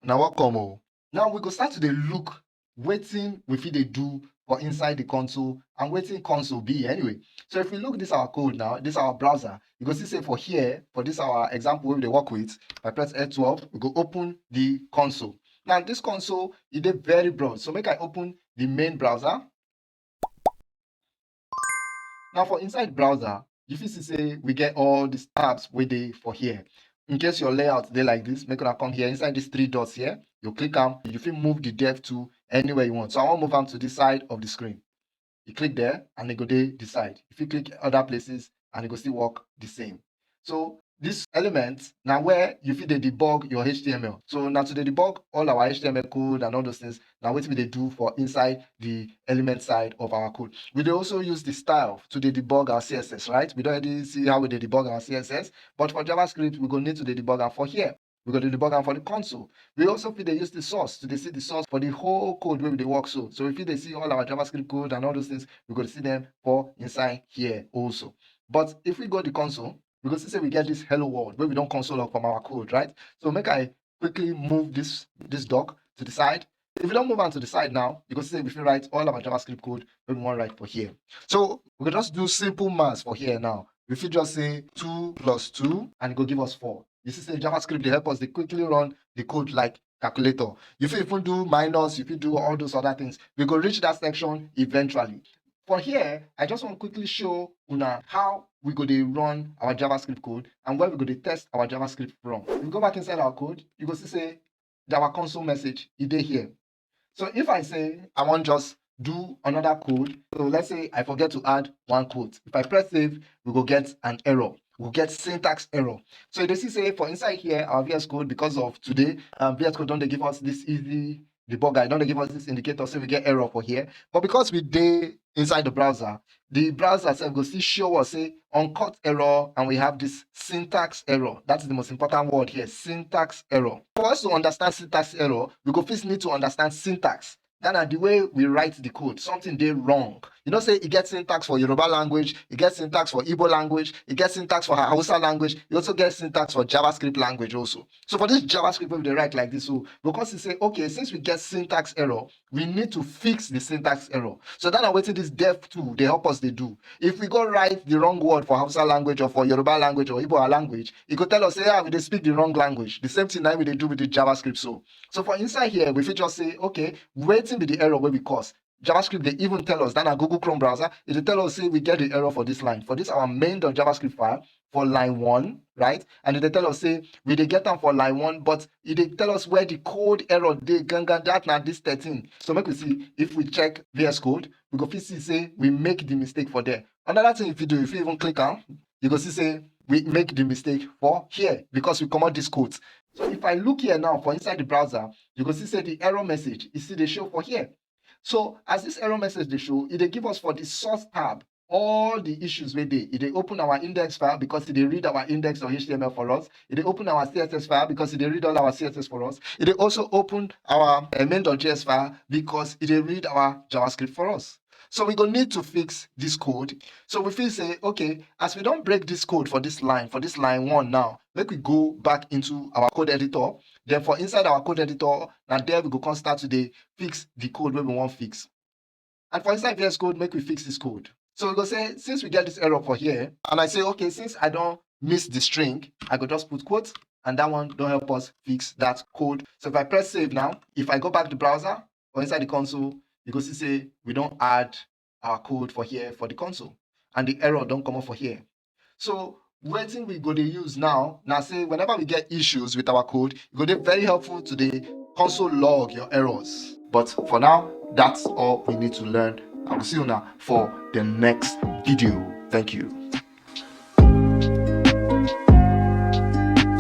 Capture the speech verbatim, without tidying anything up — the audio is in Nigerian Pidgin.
Now, welcome all. Now we go start to dey look wetin we fit dey do for inside the console and wetin console be anyway. So if we look this our code now, this our browser, you go see say for here, for this our example wey we dey work with, if I press F twelve, we go open the console. Now this console, e dey very broad. So make I open the main browser. Now for inside browser, you fit see say we get all these tabs wey dey for here. In case your layout dey like this, make una come here inside these three dots here. You click am, you fit move the dev tool anywhere you want. So I wan move am to this side of the screen. You click there and e go dey this side. You fit click other places and e go still work the same. So this element na where you fit dey debug your H T M L. So na to dey debug all our H T M L code and all those things. Na wetin we dey do for inside the element side of our code. We dey also use the style to dey debug our C S S, right? We don already see how we dey debug our C S S, but for JavaScript, we go need to dey debug am for here. We go dey debug am for the console. We also fit dey use the source to dey see the source for the whole code wey we dey work so. So we fit dey see all our JavaScript code and all those things. We go dey see them for inside here also. But if we go the console, we go see say we get this hello world wey we don console log from our code, right? So make I quickly move this, this doc to the side. If we don move am to the side now, you go see say we fit write all our JavaScript code wey we wan write for here. So we go just do simple maths for here now. We fit just say two plus two and e go give us four. You see say JavaScript dey help us dey quickly run the code like calculator. You fit even do minus, you fit do all those other things. We go reach that section eventually. For here, I just wan quickly show una how we go dey run our JavaScript code and where we go dey test our JavaScript from. If we go back inside our code, you go see say our console message, e dey here. So if I say I wan just do another code, so let's say I forget to add one quote. If I press save, we go get an error. We go get syntax error. So you dey see say for inside here, our V S Code, because of today, um, V S Code don dey give us this easy debugger, e don dey give us this indicator say we get error for here. But because we dey inside the browser, the browser sef go still show us say uncut error, and we have this syntax error. That is the most important word here, syntax error. For us to understand syntax error, we go first need to understand syntax. That na the way we write the code. Something dey wrong. You know say e get syntax for Yoruba language, e get syntax for Igbo language, e get syntax for Hausa language, e also get syntax for JavaScript language also. So for this JavaScript wey we dey write like this, so we go come see say, okay, since we get syntax error, we need to fix the syntax error. So that na wetin this dev tool dey help us dey do. If we go write the wrong word for Hausa language or for Yoruba language or Igbo language, e go tell us say, ah, we dey speak the wrong language. The same thing na we dey do with the JavaScript so. So for inside here, we fit just say, okay, wetin be the error wey we cause? JavaScript dey even tell us, that na Google Chrome browser, e dey tell us say we get the error for this line. For this our main dot JavaScript file, for line one, right? And e dey tell us say we dey get am for line one, but e dey tell us where the code error dey gangan, that na this thirteen. So make we see, if we check V S Code, we go fit see say we make the mistake for there. Another thing, if you do, if you even click am, you go see say we make the mistake for here because we comot this quote. So if I look here now for inside the browser, you go see say the error message, e still dey show for here. So as this error message dey show, e dey give us for the source tab all the issues wey dey. E dey open our index file because e dey read our index dot H T M L for us. E dey open our C S S file because e dey read all our C S S for us. E dey also open our, uh, main dot J S file because e dey read our JavaScript for us. So we go need to fix this code. So we fit say, okay, as we don break this code for this line, for this line one now, make we go back into our code editor. Then for inside our code editor, na there we go come start to dey fix the code wey we wan fix. And for inside V S Code, make we fix this code. So we go say, since we get this error for here, and I say, okay, since I don miss the string, I go just put quote, and that one don help us fix that code. So if I press save now, if I go back to browser or inside the console, you go see say we don add our code for here for the console, and the error don comot for here. So wetin we go dey use now na say whenever we get issues with our code, e go dey very helpful to dey console log your errors. But for now, that's all we need to learn. I will see una for the next video. Thank you.